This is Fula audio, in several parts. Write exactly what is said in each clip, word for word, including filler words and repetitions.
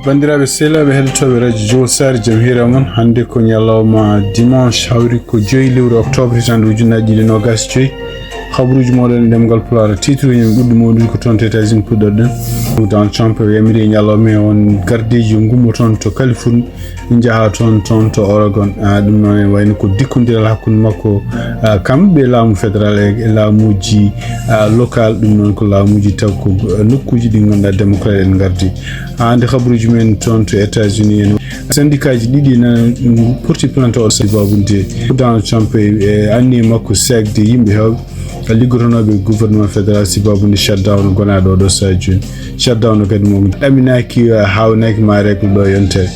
Banndiraaɓe sehilaaɓe heɗotooɓe radio Jowol Saare, jam hiira mon. Hannde ko ñalawma dimanche, hawri ko joyi lewru octobre, hitande ujunnaji ɗiɗi e nogas joyi. Habaruuji mooɗon e ɗemngal Pulaar, titre uji ɓurɗi mawnude ko toon to États-Unis puɗɗorɗen. Donald Trump yamiri e ñalawma he on gardiijo ngummo toon to Californie, njaha toon, toon to Oregon. Ah, ɗum noon ene wayno ko dikkondiral hakkunde makko, ah, kamɓe laamu fédéral e, e laamuuji, ah, local, ɗum noon ko laamuuji taw ko, ah, nokkuuji ɗi ngannduɗaa démocrate en ngardi. Haa hannde habaruuji men toon to États-Unis en, syndicat ji ɗiɗi na porti plainte o sababude Donald Trump e, e anniye makko seegde yimɓe heewɓe liggotonooɓe e gouvernement fédéral sababude shutdown gonaaɗo oɗo sahaa jooni. Shutdown kadi mo ɗaminaaki, eh, haawnaaki ma règle ɗo yontere.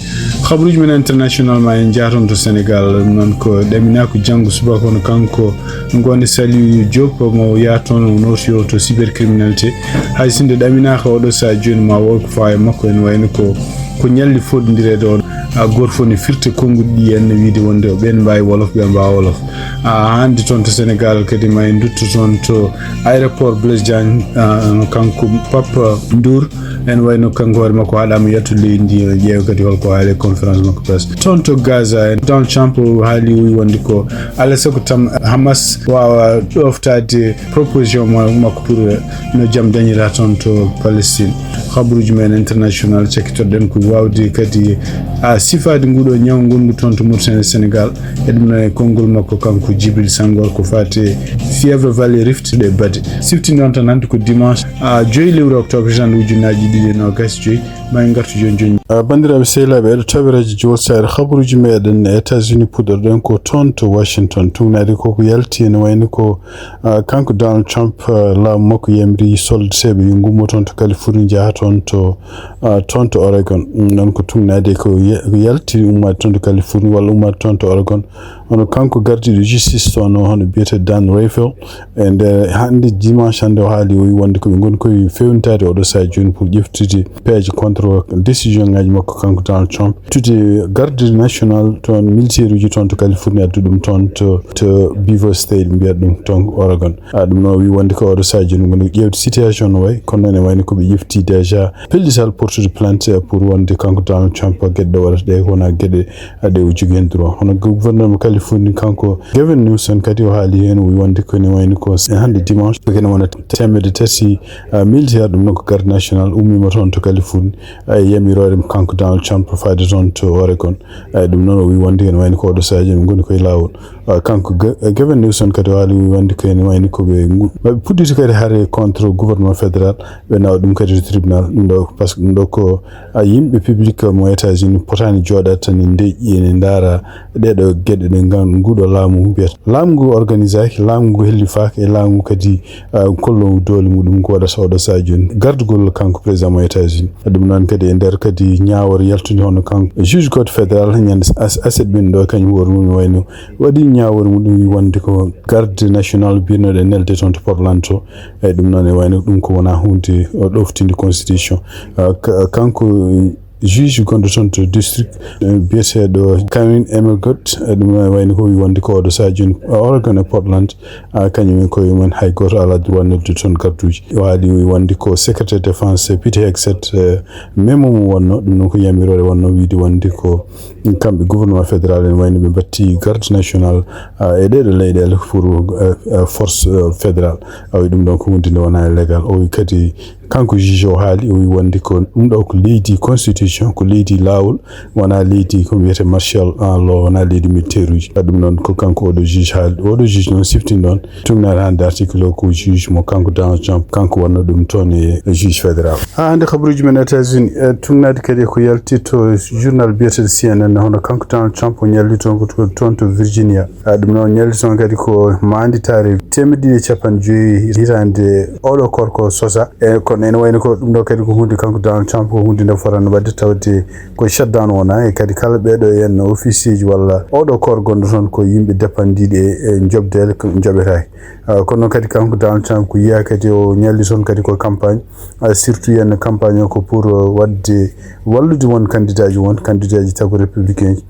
Habaruuji men international ma en njahton to Sénégal, noon ko ɗaminaako janngo subaka kono kanko Ngoone Saliou Diop mo yaha toon o nooti o to cybercriminalité. Hay sinno ɗaminaaka oɗo sahaa jooni ma woo ko fawa e makko ene wayno ko, ko ñalli foɗondireede on. A gooto fof ne firta konnguɗi ɗi en wiide wonde ɓeen mbaawi wolof, ɓeen mbaawa wolof. Ah, hannde toon to Sénégal kadi ma en ndutto toon to aéroport Blaise Diagne, ah, kanko Papa Ndour, en wayno kanko hoore makko haɗaama yaltude leydi ndi, ene ƴeewa kadi holko haali e conférence makko presse. Toon to Gaza, en Donald Trump o haali o wi wonde ko alaa sago tan Hamas waawa ɗooftaade proposition ma-, makko pour, eh, no jam dañira toon to Palestine. Habaruuji men international cakkitoɗen ko waawde kadi, ah, sifaade nguɗo ñaw ngongu toon to Mauritanie Sénégal. E ɗum noon e konngol makko kanko Djibril Senghor ko faati fièvre Vallée Rift e Bade. Sifti noon tan hannde ko dimanche, ah, joyi lewru octobre tan ujunnaaji ɗiɗi e noogas joyi. Ma en ngartu jooni jooni. Ah, banndiraaɓe sehilaaɓe, eɗo tawi radio Jowol Saare. Habaruuji meɗen e États-Unis puɗɗorɗen ko toon to Washington. Tuugnaade ko ko yalti ene wayno ko, ah, kanko Donald Trump, ah, laamu makko yamiri soldateeɓe yo ngummo toon to Californie njaha toon to, ah, toon to Oregon. Ɗum noon ko tuugnaade ko ye-, ko yalti ummaade toon to Californie walla ummaade toon to Oregon. Hono kanko gardiiɗo justice toon o, hono biyeteeɗo Dan Rafael, e nder hannde dimanche hannde o haali, o wi wonde ko ɓe ngoni koye feewnitaade oɗo sahaa jooni pour ƴeftude peeje contre décision ngaji makko kanko Donald Trump. Tude garde national toon, militaire uji toon to Californie addu ɗum toon to, to Beaver State, mbiyata ɗum toon Oregon. A, ɗum noon o wi wonde ko oɗo sahaa jooni ngoni ƴeewde situation no wayi, kono noon e wayno ko ɓe ƴefti déjà pellital portude plainte pour wonde kanko Donald Trump geɗe ɗe waɗata ɗe wona geɗe aɗe o jogii heen droit. Hono gouverneur mo Californie, kanko Gavin Newsom kadi o haali heen, o wi wonde ko ene wayno ko hannde dimanche, ko ene wona teemedde tati, ah, militaire, ɗum noon ko garde national, ummiima toon to Californie, ah, e yamiroore kanko Donald Trump faade toon to Oregon. Ah, ɗum noon o wi wonde ene wayno ko oɗo sahaa jooni ngoni koye laawol. Ah, kanko Ga-, Gavin Newsom kadi o haali, o wi wonde ko ene wayno ko ɓe ngu-, maɓe puɗɗiti kadi hare contre gouvernement fédéral, ɓe nawa ɗum kadi to tribunal. Ɗum ɗo, par ce que ɗum ɗo ko a yimɓe public mo États-Unis potaani jooɗaade tan e ndeƴƴi ene ndaara ɗeeɗo geɗe ɗe ngan-, nguɗo laamu mbiyata. Laamu ngu organisaaki, laamu ngu hellifaaka e laamu ngu kadi, ah, kollo doole muɗum ko waɗata oɗo sahaa jooni. Gardugol kanko président mo États-Unis. Ɗum noon kadi e nder kadi ñaawore yaltunde hono kanko juge cour fédéral ñande as-, aset ɓen ɗo kañum hoore mum wayno waɗi ñaawore muɗum wi wonde ko garde national mbiyatnooɗo e nelde toon to Portland to. Eyyi, ɗum noon e wayno ɗum ko wona hunde, o, ɗoftinde constitution. Ah, ka-, kanko, eh, juge gonɗo toon to district, eh, biyeteeɗo Karen Emergott, eh, ɗum noon e wayno ko wi wonde ko oɗo sahaa jooni, ah, Oregon e Portland, ah, kañum en koye mum hay gooto alaa droit noddude toon garduuji. O haali o wi wonde ko secrétaire défense Pete Hegseth, eh, memo mo wonno, ɗum noon ko yamiroore wonno wiide wonde ko kamɓe gouvernement fédéral en wayno ɓe mbatti garde national, ah, e ɗeɗo leyɗele pour, eh, eh, force, eh, fédéral. Awi ɗum ɗon ko hunde nde wona légal. O wi kadi kanko juge o haali, o wi wonde ko ɗum ɗo ko leydi constitution, ko leydi laawol, wona leydi ko wiyete martial law, wona leydi militaire uji. Ɗum ɗon ko kanko oɗo juge haali. Oɗo juge noon siftin ɗon. Tuugnaade hannde article o ko juge mo kanko Donald Trump, kanko wonno ɗum toon e juge fédéral. Haa hannde kabaruuji men États-Unis, e tuugnaade kadi ko yalti to journal biyeteeɗo C N N, hono kanko Donald Trump o ñalli toon ko to-, toon to Virginia. A, ɗum noon ñalli toon kadi ko maanditaare teemedde ɗiɗi e capanɗe joyi hitaande oɗo korko sosa. E kono ene wayno ko ɗum ɗo kadi ko huunde kanko Donald Trump ko huunde nde fotanno waɗde Tawde ko shutdown wona e kadi kala ɓeeɗo e en officieji walla oɗo koor gonɗo toon ko yimɓe depandiiɗi e e joɓdeele ko joɓetaake. Ah, kono noon kadi kanko Donald Trump ko yiyaa kadi o ñalli toon kadi ko campagne, ah, surtout yen campagne o ko pour, ah, waɗde wallude won candidat ji won candidat ji tago républicain ji.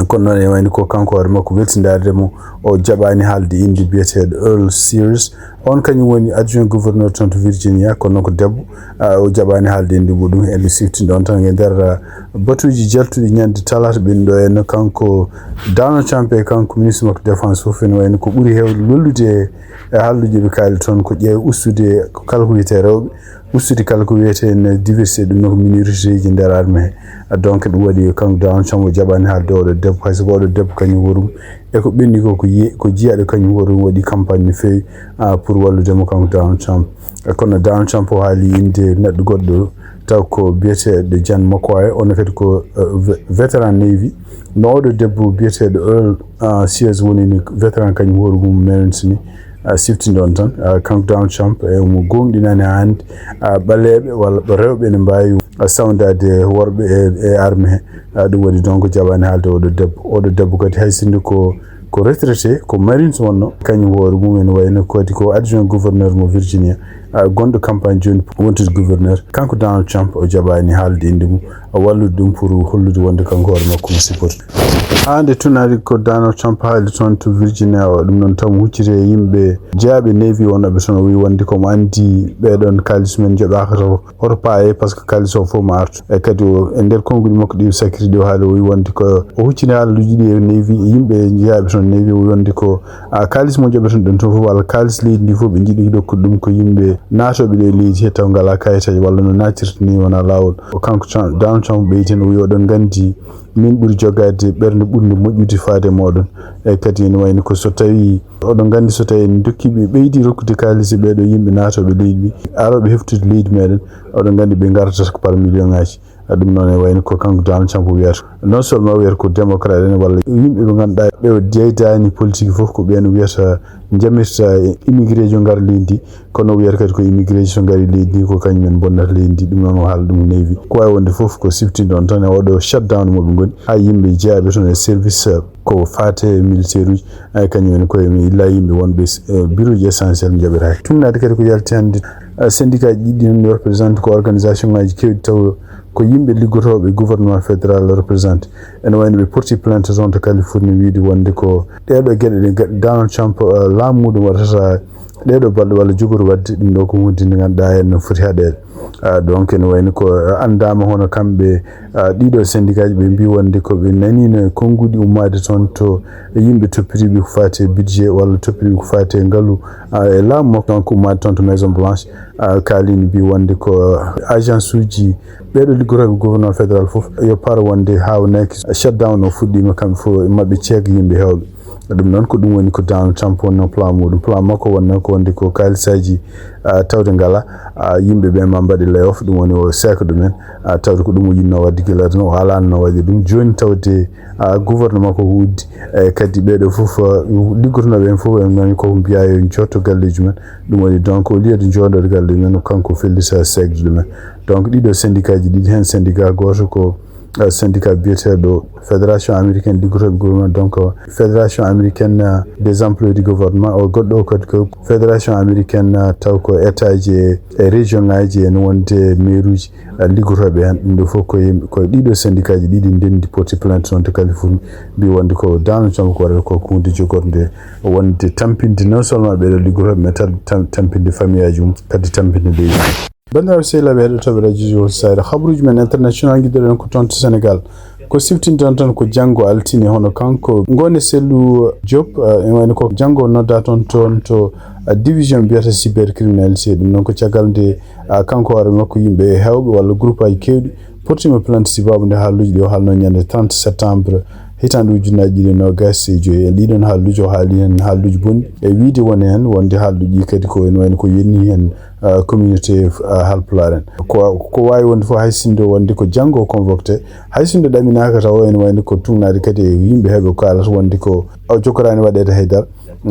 Kono noon e wayno ko kanko hoore makko weltindaade mo o jaɓaani haalde inde biyeteeɗo Earl Sears. On kañum woni adjoint gouverneur toon to Virginia, kono noon ko debbo. Ah, o jaɓaani haalde inde muɗum. Ene sifti ɗon tan e nder, ah, batuuji jaltuɗi ñande talaata ɓennuɗo en, kanko Donald Trump e kanko ministre makko défense fof ene wayno ko ɓuri heewde lollude e e haalduuji ɓe kaali toon ko ƴeew ustude kala ko wiyetee rewɓe, ustude kala ko wiyetee ne diversité ɗum noon ko minorité ji nder armée he. Donc ɗum waɗi kanko Donald Trump o jaɓaani haalde oɗo debbo hay so ko oɗo debbo kañum horum e ko ɓenni ko ko yi ko jiyaaɗo kañum horum waɗi campagne no feewi, ah, pour wallude mo kanko Donald Trump. Eh, kono Donald Trump o haali inde neɗɗo goɗɗo taw ko biyeteeɗo Jan McCoy, ono kadi ko, eh, ve- vétéran navy. No oɗo debbo biyeteeɗo Earl, ah, Sears woni ni vétéran kañum hoore mum Marines ni, ah, siftinde on tan, ah, kanko Donald Trump e mo gooŋɗinani haa hannde, ah, ɓaleeɓe walla ɓe rewɓe ene mbaawi, ah, sawndaade worɓe e e armée he. Ah, ɗum waɗi donc jaɓaani haalde oɗo debbo. Oɗo debbo kadi hay sinno ko ko retraité, ko Marines wonno, kañum hoore mum ene wayno kadi ko adjoint gouverneur mo Virginia, ah, gonɗo campagne jooni wontude gouverneur. Kanko Donald Trump o jaɓaani haalde inde mum, wallude ɗum pour hollude wonde kanko hoore makko mo supporte. Haa nde tunaari ko Donald Trump haali toon to Virginia o, ɗum noon taw mo hucciti e yimɓe jeyaaɓe navy wonɓe toon, o wi wonde ko mo anndi ɓeɗon kaalis men joɓaaka taw hoto paaye par ce que kaalis o fof mo artu. E kadi o e nder konguɗi makko ɗi o sakkiri ɗi o haali o wi wonde ko o huccini haalaluuji ɗi e navy e yimɓe jeyaaɓe toon navy o wi wonde ko a kaalis mo joɓeten ɗon toon fof walla kaalis leydi ndi fof ɓe njiɗi dokkude ɗum ko yimɓe naatooɓe ɗo e leydi he taw ngalaa kayitaaji walla no naatirta ni wonaa laawol. O kanko Trump- Donald Trump ɓeyti heen o wi oɗon nganndi min ɓuri jogaade ɓernde ɓurnde moƴƴude faade e mooɗon. E kadi ene wayno ko so tawii oɗon nganndi so tawii en ndokkii ɓe ɓeydi rokkude kaalis e ɓeeɗo yimɓe naatooɓe leydi ndi arooɓe heftude leydi meɗen, oɗon nganndi ɓe ngartata ko par million ŋaaji. Ah, ɗum noon e wayno ko kanko Donald Trump wiyata. Non seulement wiyata ko démocrate en walla yimɓe ɓe ngannduɗaa ɓe jeydaani politique fof ko ɓeen wiyata njamirta immigré jo ngar leydi ndi, kono wiyata kadi ko immigré ji so ngari leydi ndi ko kañum en bonnata leydi ndi, ɗum noon o haala ɗum neewi. Ko waawi wonde fof ko siftinde on tan e oɗo shutdown mo ɓe ngoni, haa yimɓe jeyaaɓe toon e service, eh, ko faate militaire uji, ay kañum en koye mum illa yimɓe wonɓe, eh, bureau ji essentiel njaɓiraaki. Tuugnaade kadi ko yalti hannde, eh, syndicat ji ɗiɗi noon représente ko organisation ngaji keewɗi taw ko yimɓe liggotooɓe gouvernement fédéral représente. Ene wayno ɓe porti plainte toon to Californie wiide wonde ko ɗeeɗo geɗe ɗe ga- Donald Trump, eh, laamu muɗum waɗata ɗeeɗo balɗe walla jogori waɗde ɗum ɗo ko hunde nde ngannduɗaa en no foti haɗeede. Ah, donc ene wayno ko anndaama hono kamɓe, ah, ɗiɗo syndicat ji ɓe mbi wonde ko ɓe naniino e konnguɗi ummaade toon to yimɓe toppitiiɓe ko faati e budget walla toppitiiɓe ko faati e ngalu, ah, e laamu makko kanko ummaade toon to Maison Blanche, ah, kaalino mbi wonde ko agence uji ɓeeɗo liggotooɓe gouvernement fédéral fof yo par wonde haawnaaki shutdown o fuɗɗiima kamɓe fof maɓɓe ceek yimɓe heewɓe. Ɗum noon ko ɗum woni ko Donald Trump wonno plan muɗum. Plan makko wonno ko wonde ko kaalisaaji, ah, tawde ngala, ah, yimɓe ɓe ma mbaɗe layoff, ɗum woni o seeka ɗumen, ah, tawde ko ɗum o yinno waɗde gila aduna o alaano no waɗi ɗum. Jooni tawde, ah, gouvernement ko uddi, e kadi ɓeeɗo fof, ah, liggotonooɓe en fof en nani koko mbiya yo jotto galleeji men. Ɗum woni donc au lieu de jooɗoɗo galle men kanko fellita seekde ɗumen. Donc ɗiɗo syndicat ji ɗiɗi heen syndicat gooto ko, eh, syndicat biyeteeɗo Fédération Américaine Liggotooɓe Gouvernement, donc, eh, Fédération Américaine, eh, des Employés du Gouvernement, o goɗɗo o kadi ko Fédération Américaine, eh, taw ko État ji e, e région ngaji en wonde maire uji, eh, liggotooɓe heen. Ɗum ɗo fof ko yimɓe, ko ɗiɗo syndicat ji ɗiɗi ndenndi porti plainte toon to Californie, mbi wonde ko Donald Trump ko waɗata ko ko hunde jogorde wonde tampinde non seulement ɓeeɗo liggotooɓe, mais tan tam- tampinde famille aji mum, kadi tampinde leydi. Banndiraaɓe sehilaaɓe heɗotooɓe radio ji won sayre, habaruuji men international ngiɗɗoɗen ko toon to Sénégal. Ko siftinton tan ko janngo altine, hono kanko Ngoone Sellu Diop, eh, ene wayno ko janngo nodda toon, toon to, eh, division mbiyata cybercriminalité. Ɗum noon ko caggal nde, eh, kanko hoore makko yimɓe heewɓe walla groupe aji keewɗi portiima plainte sibabu nde haalluuji ɗi o haalno ñande trente septembre hitaande ujunnaji ɗiɗi e noogas e joyi. E ɗiɗon haalluuji o haali heen haalluuji bonɗi e wiide woni heen wonde haalluuji ɗi kadi ko ene wayno ko yenni heen, ah, communauté, ah, halpulaar en. Ko, ko waawi wonde fof hay sinno wonde ko janngo o convoqué, hay sinno ɗaminaaka taw ene wayno ko tuugnaade kadi e yimɓe heɓe kaalata wonde ko o jokkoraani waɗeede haydara.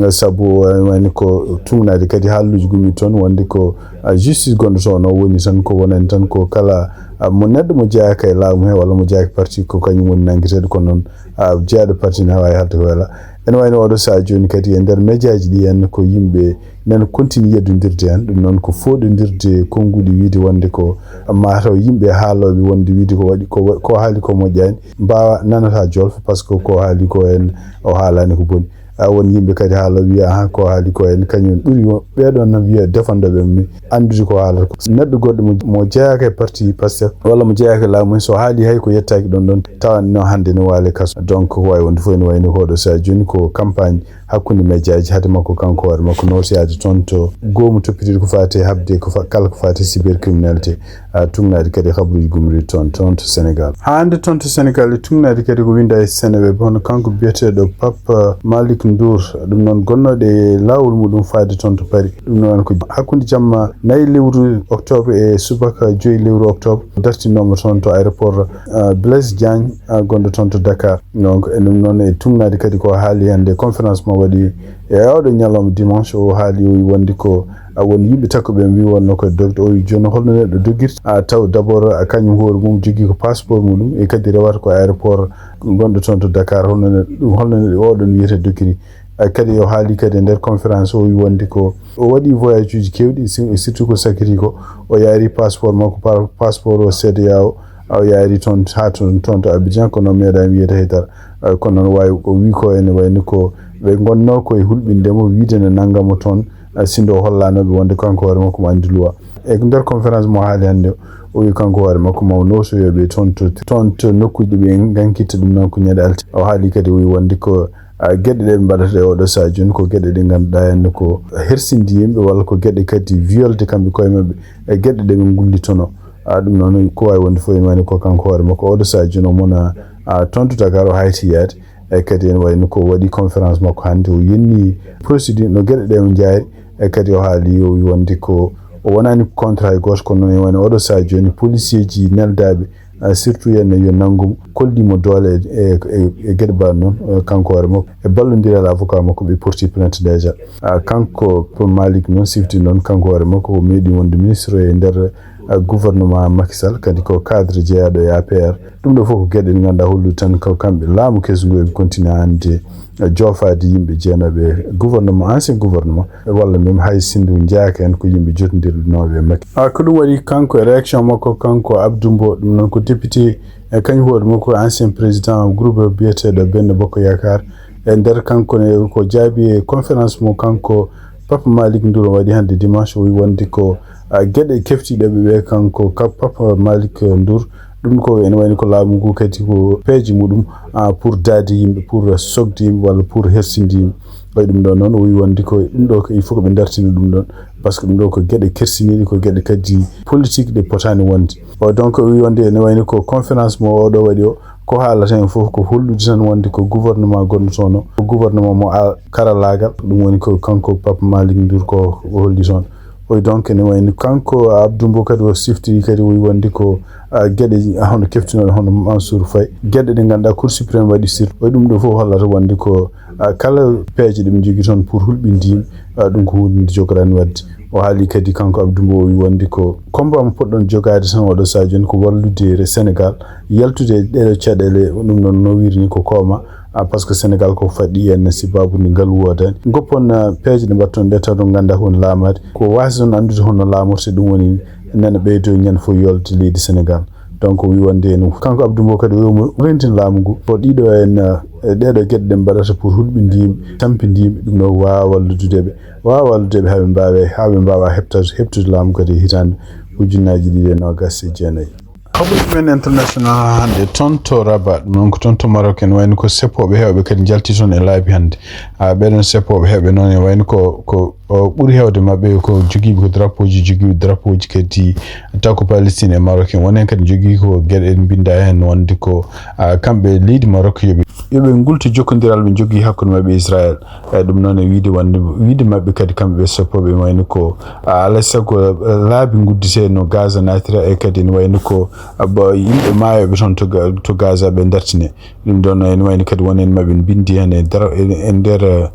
Sabu wayno ko tuugnaade kadi haalluuji gummi toon wonde ko, ah, justice gonɗo toon o woni tan ko wonani tan ko kala, Ah, mo neɗɗo mo jeyaaka e laamu he walla mo jeyaaka parti ko kañum woni nanngeteeɗo, kono noon, ah, jeyaaɗo parti ne waawi haalde ko wela. Ene wayno oɗo sahaa jooni kadi e nder médiaji ɗi en ko yimɓe nana continue yeddondirde heen. Ɗum noon ko fooɗondirde konnguɗi, wiide wonde ko mataw yimɓe haalooɓe wonde wiide ko waɗi ko, ko haali ko moƴƴaani, mbaawa nanata jolfa, par ce que ko haali ko en o haalaani ko boni. Ah, won yimɓe kadi haalooɓe wiya, aha, ko haali ko en kañum ɓuri wo-, ɓeeɗoon na wiya defandooɓe mi anndude ko haalata ko. Neɗɗo goɗɗo mo, mo jeyaaka e parti Pastef walla mo jeyaaka e laamu en, so haali hay ko yettaaki ɗon ɗon, tawa no hannde no waali kaso. Donc ko waawi wonde fof ene wayno ko oɗo sahaa jooni ko campagne hakkunde médiaji, hade makko kanko hoore makko nootoyaade toon to goomu toppitiiɗo ko faati e haɓde ko fa-, kala ko faati e cybercriminalité, ah, tugnaade kadi e kabaruuji gumoriiɗi toon, toon to Sénégal. Haa hannde toon to Sénégal e tugnaade kadi ko winnda e Seneweb, hono kanko biyeteeɗo Pape Malick Ndour, ɗum noon gonnooɗo e laawol muɗum faade toon to Paris. Ɗum noon ko hakkunde jamma nayi lewru octobre e subaka joyi lewru octobre, dartinooma toon to aéroport, ah, Blaise Diagne, ah, gonɗo toon to Dakar. Donc, e ɗum noon e tugnaade kadi ko haali hannde conférence mo waɗi e oɗo ñalawma dimanche, o haali o wi wonde ko, ah, won yimɓe takkuɓe ɓe mbi wonno ko dogde. O wi jooni holno neɗɗo dogirta, ah, taw d'abord, ah, kañum hoore mum jogii ko passeport muɗum e kadi rewata ko aéroport gonɗo toon to Dakar, holno neɗɗo, ɗum holno neɗɗo oɗon wiyete dogiri. Ah, kadi o haali kadi e nder conférence o wi wonde ko o waɗi voyage uji keewɗi, si-, surtout ko sakkiti ko o yaari passeport makko, pa-, passeport o C E D E A O, o yaari toon haa toon, toon to Abidjan, kono meeɗaani wiyede hay dara. Ah, kono noon waawi o wi ko ene wayno ko ɓe ngonnoo ko e hulɓinde mo, wiide ne nannga mo toon, ah, si nde o hollaano ɓe wonde kanko hoore makko mo anndi luwa. E nder conférence mo haali hannde, o wi kanko hoore makko mo nootoyoo ɓe toon to, toon to nokkuuji ɗi ɓe ngannkitta ɗum noon ko ñande altine. O haali kadi o wi wonde ko, ah, geɗe ɗe ɓe mbaɗata e oɗo sahaa jooni ko geɗe ɗe ngannduɗaa hannde ko hersinde yimɓe walla ko geɗe kadi violde kamɓe koye maɓɓe e geɗe ɗe ɓe ngullitonoo. Ah, ɗum noon ko waawi wonde fof ene wayno ko kanko hoore makko oɗo sahaa jooni o mona, ah, toon to Dakar o hayti yaade. E kadi ene wayno ko waɗi conférence makko hannde o yenni procédure no geɗe ɗe o njaari. E kadi o haali o wi wonde ko o wonaani contrat e gooto, kono noon ene wayno oɗo sahaa jooni policier ji neldaaɓe, ah, surtout yen yo nanngu mo, kolli mo doole e, e, e, e geɗe mbaɗ noon, eh, kanko hoore makko e ballondiral avocat makko ɓe porti plainte déjà. Ah, kanko Pape Malick noon sifti noon kanko hoore makko o meeɗi wonde ministre e nder, ah, gouvernement Macky Sall, kadi ko cadre jeyaaɗo e A P R. Ɗum ɗo fof ko geɗe ɗe ngannduɗaa hollude tan ko kamɓe laamu keso ngu eɓe continue hannde, eh, joofaade yimɓe jeenooɓe e gouvernement, ancien gouvernement, walla même hay sinno njeyaaka heen ko yimɓe jotondirnooɓe e Macky. Ah, ko ɗum waɗi kanko e réaction makko, kanko Abdou Mbow, ɗum noon ko député, e kañum hoore makko ancien président groupe biyeteeɗo Benno Bokk Yaakaar. E nder kanko ne ko jaabi e conférence mo kanko Pape Malick Ndour waɗi hannde dimanche, o wi wonde ko, ah, geɗe keftiiɗe ɓe ɓe kanko ka Pape Malick Ndour. Ɗum ko ene wayno ko laamu ngu kadi ko peeje muɗum, ah, pour daade yimɓe, pour sokde yimɓe walla pour hersinde yimɓe. Wayi ɗum ɗo noon, o wi wonde ko ɗum ɗo ko il faut ko ɓe dartina ɗum ɗon, par ce que ɗum ɗo ko geɗe kersiniiɗe, ko geɗe kadi politique ɗe potaani wonde. O donc o wi wonde ene wayno ko conférence mo oɗo waɗi o, ko haalata heen fof ko hollude tan wonde ko gouvernement gonɗo toon o, ko gouvernement mo a-, karallaagal, ɗum woni ko kanko Pape Malick Ndour ko o holli toon. O wi donc ene wayno kanko Abdou Mbow kadi o siftiri kadi o wi wonde ko, ah, geɗe hono keftinooɗe hono Mansour Faye, geɗe ɗe ngannduɗaa Cour suprême waɗi sirlu. O wi ɗum ɗo fof hollata wonde ko, ah, kala peeje ɗe ɓe njogii toon pour hulɓinde yimɓe, ah, ɗum ko huunde nde jogoraani waɗde. O haali kadi kanko Abdou Mbow o wi wonde ko combat mo poɗɗon jogaade tan oɗo sahaa jooni ko wallude re-, Sénégal yaltude e ɗeɗo caɗeele, ɗum noon no wiiri ni ko kooma, ah, par ce que Sénégal ko faɗɗi en sibaabu nde ngalu woodaani. Ngoppon, ah, peeje ɗe mbaɗton ɗe taw ɗon nganndaa ko woni laamaade. Ko waasde on anndude hono laamorte ɗum woni nana ɓeydo ñande fof yolde leydi Sénégal. Donc o wi wonde en kanko Abdou Mbow kadi o wi omo rentina laamu ngu. Ko ɗiɗo en, eh, ɗeɗo geɗe ɗe mbaɗata pour hulɓinde yimɓe, tampinde yimɓe, ɗum ɗo waawa wallude ɓe. Waawa wallude ɓe haa ɓe mbaawa, haa ɓe mbaawa heɓtade, heɓtude laamu kadi e hitaande ujunnaaji ɗiɗi e noogas e jeenayi. Habaruuji men international hannde toon to Rabat, ɗum noon ko toon to Maroc, ene wayno ko seppooɓe heewɓe kadi njalti toon e laabi hannde. Ah, ɓeɗon seppooɓe heewɓe noon ene wayno ko, ko, o ɓuri heewde maɓɓe ko jogiiɓe ko drapeauji, jogiiɓe drapeauji kadi taw ko Palestine e Maroc en. Won heen kadi jogii ko geɗe ɗe mbinndaa heen wonde ko, ah, kamɓe leydi Maroc yo ɓe, yo ɓe ngulto jokkondiral ɓe njogii hakkunde maɓɓe e Israël. E ɗum noon e wiide wonde, wiide maɓɓe kadi kamɓe ɓe seppooɓe ene wayno ko, ah, alaa e sago, ah, laabi ngudditee no Gaza naatira e kadi ene wayno ko, ah, ba-, yimɓe maayooɓe toon to Ga-, to Gaza ɓe dartine. Ɗum ɗoon ene wayno kadi won heen maɓɓe mbinndi heen e dra-, e, e nder, eh,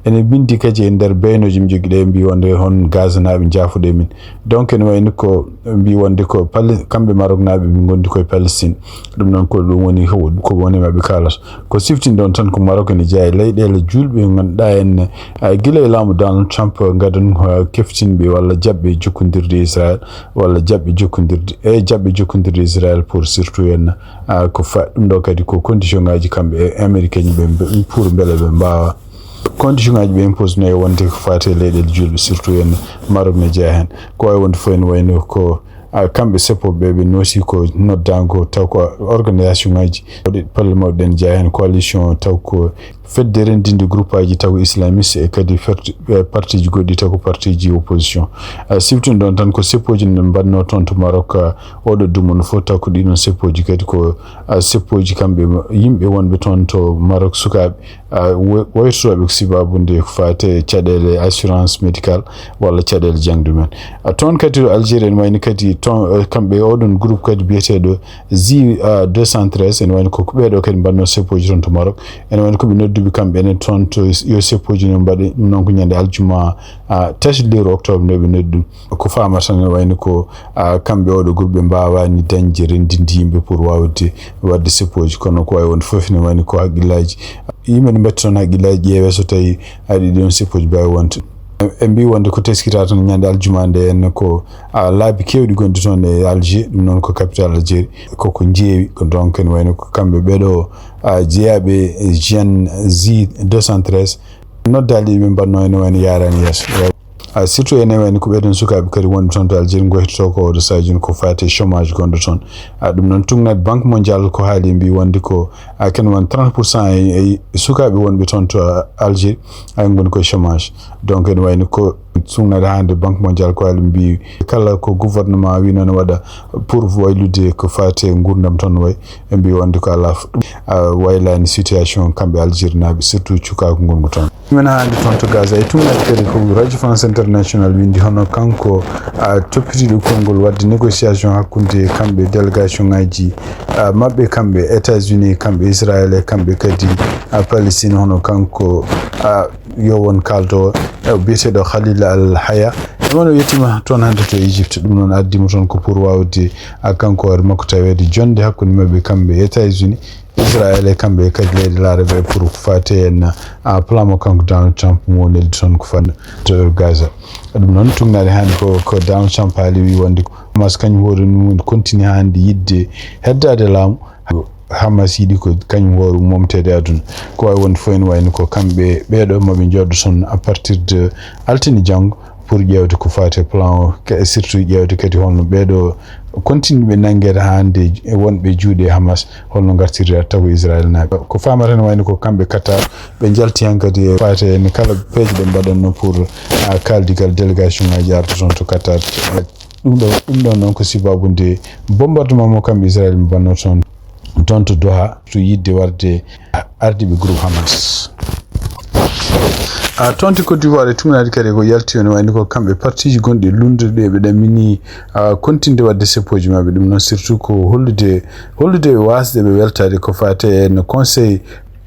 Ene mbinndi kadi e nder beynooji mi jogi ɗe, mbi wonde hon Gaza naaɓe njaafuɗe min. Donc ene wayni ko mbi wonde ko Pal-, kamɓe Maroc naaɓe ɓe ngondi koye Palestine. Ɗum noon ko ɗum woni ko, ko woni maɓɓe kaalata. Ko siftin ɗon tan ko Maroc ene jeyaa e leyɗeele juulɓe ngannduɗaa en, ah, gila e laamu Donald Trump gadon, ah, keftinɓe walla jaɓɓe jokkondirde Israël, walla jaɓɓe jokkondirde, e jaɓɓe jokkondirde Israël pour surtout en, ah, ko fa-, ɗum ɗo kadi ko condition ngaji kamɓe e Américain ɓe mbe-, pour mbele ɓe mbaawa. Condition ngaji ɓe impose no e wonde ko faati e leyɗeele juulɓe, surtout en Maroc ne jeyaa heen. Ko wawi wonde fof ene wayno ko, ah, kamɓe seppo ɓe ɓe noosi ko noddaango taw ko organisation ngaji. Waɗi parlement ɗen jeyaa heen coalition taw ko fedde renndinde groupe aji taw islamiste e kadi ferti-, e parti ji goɗɗi taw ko parti ji opposition. Ah, siftude ɗon tan ko seppoji ne mbanno toon to Maroc, ah, oɗo dumunna fof taw ko ɗiɗon seppoji kadi ko, ah, seppoji kamɓe yimɓe wonɓe toon to Maroc sukaaɓe, ah, wo-, woytotooɓe ko sibaabu nde ko faate caɗeele assurance médicale walla caɗeele jaŋde men. Ah, toon kadi to Algérie ene wayni kadi toon, eh, kamɓe oɗon groupe kadi biyeteeɗo J, ah, deux cent treize, ene wayni ko, ko ɓeeɗo kadi mbanno seppoji toon to Maroc. Ene wayni ko ɓe nodduɓe kamɓe enen toon to yo seppoji no mbaɗe, ɗum noon ko ñande aljuma, ah, tati lewru octobre nde ɓe noddi ɗum. Ko faama tan ene wayni ko, ah, kamɓe oɗo groupe ɓe mbaawani dañde renndinde yimɓe pour waawde waɗde seppoji, kono ko wawi wonde fof ene wayni ko haqqillaaji. Yimɓe ne mbatti toon haqqillaaji ƴeewe so tawi aɗa yiɗi ɗon seppoji mbaawi wonde. E mbi wonde ko teskita tan ñande aljuma nde en ko, ah, laabi kewɗi gonɗi toon e Alger, ɗum noon ko capitale Algérie, koko jeewi, ko donc ene wayno ko kamɓe ɓeeɗo, ah, jeyaɓe Gen Z deux cent treize, noddaali ɓe mbanno ene wayno yaarani yeeso. Ah, surtout ene wayno ko ɓeeɗon sukaaɓe kadi wonɓe toon to Algérie ngoytoto ko oɗo sahaa jooni ko faati e chômage gonɗo toon. Ah, ɗum noon tugnat Banque Mondiale ko haali mbi wonde ko, ah, ken won trente pour cent e, e sukaaɓe wonɓe toon to Algérie, ay ngoni koye chômage. Donc ene wayno ko sugnade hannde Banque Mondiale ko haali mbi kala ko gouvernement wino ne waɗa pour waylude ko faati e nguurndam toon way, ɓe mbi wonde ko alaa fof ɗum, ah, waylani situation kamɓe Algérie naaɓe, surtout cukaaku ngongu toon. Min hannde toon to Gaza e tunngaade kadi ko Radio France International winndi hono kanko, ah, toppitiiɗo konngol waɗde négociation hakkunde kamɓe délégation ngaji, ah, maɓɓe kamɓe États-Unis, kamɓe Israël e kamɓe kadi, ah, Palestine, hono kanko, ah, yo won kaaldo, eh, biyeteeɗo Khalil Al Haya. E wano yettima toon hannde to Égypte, ɗum noon addimo toon ko pour waawde, ah, kanko hoore makko taweede jonde hakkunde maɓɓe kamɓe États-Unis, Israël e kamɓe kadi leyɗe laaraɓe pour ko faati en, ah, plan mo kanko Donald Trump mo neldi toon ko faati to Gaza. Ɗum noon tunngaade hannde ko, ko Donald Trump haali wi wonde ko Hamas kañum hoore mum woni continue hannde yiɗde heddaade laamu. Hamas yiɗi ko kañum hoore momteede aduna. Ko wawi wonde fof ene wayno ko kamɓe ɓeeɗo maɓe njooɗo toon à partir de altine janngo pour ƴeewde ko faati e plan o, ka-, surtout ƴeewde kadi holno ɓeeɗo continue ɓe nanngeede hannde e wonɓe juuɗe Hamas, holno ngartirta taw ko Israël naaɓe. Ko faamata ene wayno ko kamɓe Qatar ɓe njalti hankadi e faati en kala peeje ɗe mbaɗanno pour, ah, kaaldigal délégation ngaji arde toon to Qatar. Ɗum ɗo, ɗum ɗon noon ko sibaabu nde bombardement mo kamɓe Israël mbanno toon, toon to Doha, to yiɗde warde ardiiɓe groupe Hamas. Ah, toon to Côte d'Ivoire e tunngaade kadi ko yalti, ene wayno ko kamɓe partiji gonɗi e luulnde ɗe ɓe ɗammini, ah, kontinde waɗde seppoji maɓɓe. Ɗum noon surtout ko hollude, hollude ɓe waasde ɓe weltaade ko faati e no conseil,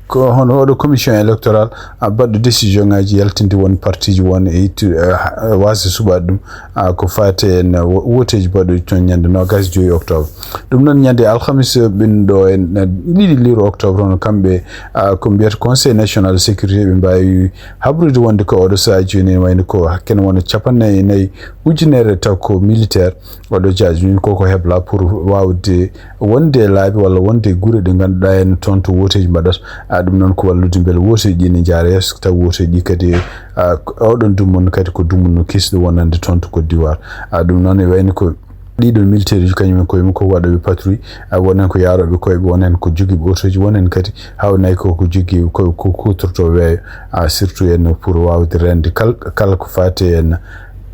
ko hono oɗo commission électorale, ah, baɗɗo décision ngaji yaltinde won partiji won e ittu, eh, ha-, waasde suɓaade ɗum, ah, ko faati e no wo-, woteji baɗɗoji toon ñande noogaas e joy octobre. Ɗum noon ñande alhamis ɓennuɗo en, eh, ɗiɗi lewru octobre, hono kamɓe, ah, ko mbiyata Conseil National Sécurité, ɓe mbaawi habrude wonde ko oɗo sahaa jooni ene wayno ko hakkene wona capanɗe nayi e nayi ujunere taw ko militaire. Oɗo jaaji min koko hebla pour waawde wonde e laabi walla wonde e gure ɗe ngannduɗaa en toon to woteji mbaɗata. Ah, ɗum noon ko wallude mbele woteji ɗi ne njaara yeeso, taw woteji ɗi kadi, ah, oɗon dumunna kadi ko dumunna kisɗo wonande toon to Côte d'Ivoire. Ah, ɗum noon e wayno ko ɗiɗon militaire uji kañum en koye mum ko waɗooɓe patrouille, ah, wonen ko yaarooɓe koyeɓe, wonen ko jogiiɓe otoji, wonen kadi hawnay ko, ko jogiiɓe ko, ko kuutorto weeyo, ah, surtout en pour waawde rende kal-, kala ko faati en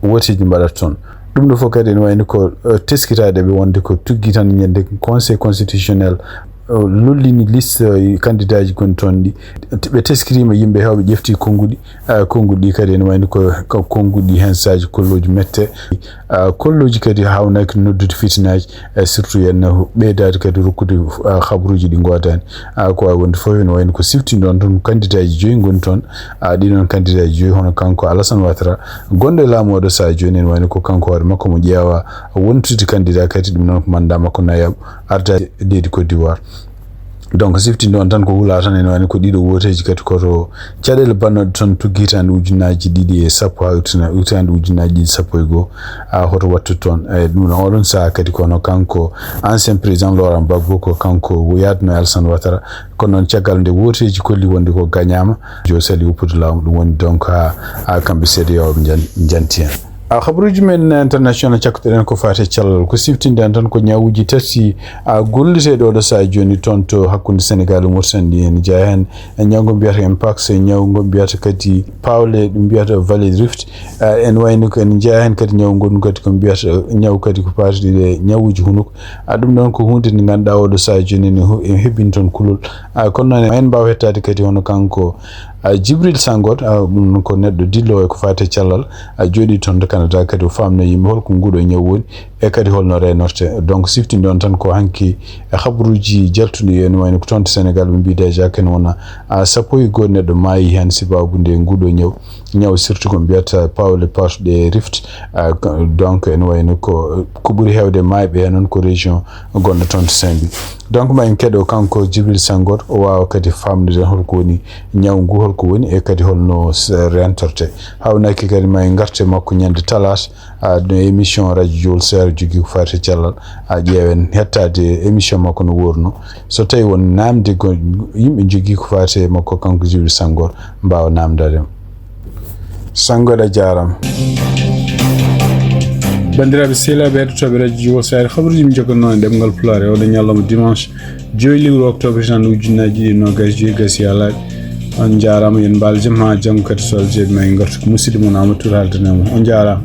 woteji mbaɗata toon. Ɗum ɗo fof kadi ene wayno ko, eh, teskitaade ɓe wonde ko tuggi tan ñande Conseil constitutionnel, eh, lollini liste, eh, candidat ji gonɗi toon ɗi. Ɓe teskiriima yimɓe heewɓe, ƴefti konnguɗi. Konnguɗi kadi ene wayni ko, ko konnguɗi heen saaji kollooji mette. Kollooji kadi haawnaki noddude fitinaaji, surtout yen ɓeydaade kadi rokkude habaruuji ɗi ngoodaani. Ko waawi wonde fof ene wayni ko siftinɗon toon, kandidaaji joyi ngoni toon. Ɗiɗon kandidaaji joyi, hono kanko Alassane Ouattara gonɗo e laamu oɗo sahaa jooni, ene wayni ko kanko hoore makko mo ƴeewa wontude kandidaa, kadi ɗum noon ko mandat makko nayaɓo arda leydi Côte d'Ivoire. Donc, siftinɗon tan ko wula tan, ene wayni ko ɗiɗo wooteeji kadi koto caɗeele bannooɗe toon tuggi hitaande ujunnaaji ɗiɗi e sappo haa ujunnaaji ɗiɗi sappo e goo. Hoto wattu toon e ɗum noon oɗon sahaa kadi, kono kanko ancien président Laurent Gbagbo ko kanko yaadno e Alassane Ouattara. Kono noon, caggal nde wooteeji kolli wonde ko gañaama, jo sali woppude laamu, ɗum woni donc haa, haa kamɓe seedeyaɓe njanti heen. A habaruuji men international, cakkotoɗen ko faati e cellal, ko siftinde en tan ko ñawuuji tati a golluteeɗo oɗo sahaa jooni toon to hakkunde Senegal e Mauritanie, ɗi en jeyaa heen e ñaw ngo mbiyata mpox, e ñaw ngo mbiyata kadi pawle, ɗum mbiyata Valley Rift. En wayni ko en jeyaa heen kadi ñaw ngonɗum kadi ko mbiyata ñaw kadi ko faati e ñawuuji hunuko. Ɗum ɗoon ko huunde nde ngannduɗaa oɗo sahaa jooni ne ene hebbini toon kulol. Kono noon en mbaawa hettaade kadi hono kanko Jibril Sangot, ɗum ko neɗɗo dilloowo e ko faati e cellal, jooɗii toon to Canada, kadi o faamna yimɓe holko nguɗo ñaw woni e kadi holno reenorte. Donc, siftinɗon tan ko hanki e habaruuji jaltuɗi, ene wayno ko toon to Senegal ɓe mbii déjà ken wona sappo e goo neɗɗo maayi heen sababu nde nguɗo ñaw. Ñaw surtout ko mbiyata pawle pawtuɗe Rift. Donc, ene wayno ko, ko ɓuri heewde maayɓe heen noon ko région gonɗo toon to Saint-Louis. Donc, ma en keɗo kanko Jibril Sangot, o waawa kadi faamnude holko woni ñaw ngu, holko woni e kadi holno rentorte. Haawnaki kadi ma en ngarte makko ñande talaata, a, ɗo émission radio Jowol Seeɗa jogii ko faati e cellal, a, ƴeewen hettaade émission makko no wurno. So tawi won naamde go-, yimɓe jogii ko faati e makko kanko Jibril Sangot, mbaawa naamndaade mo. Sangot, a jaaraama. Banndiraaɓe sehilaaɓe heɗotooɓe radio Jowol Seeɗa, habaruuji min jokkanno e ɗemngal Pulaar e oɗo ñalawma dimanche joyi lewru octobre hitaande ujunnaaji ɗiɗi e noogaas e joyi gasi haa laaɓi. On njaaraama, yo on mbaal jam haa janngo kadi so Allah jaɓii ma en ngartu ko musidɗo mon Amadou Touré haaldanee mon. On njaaraama.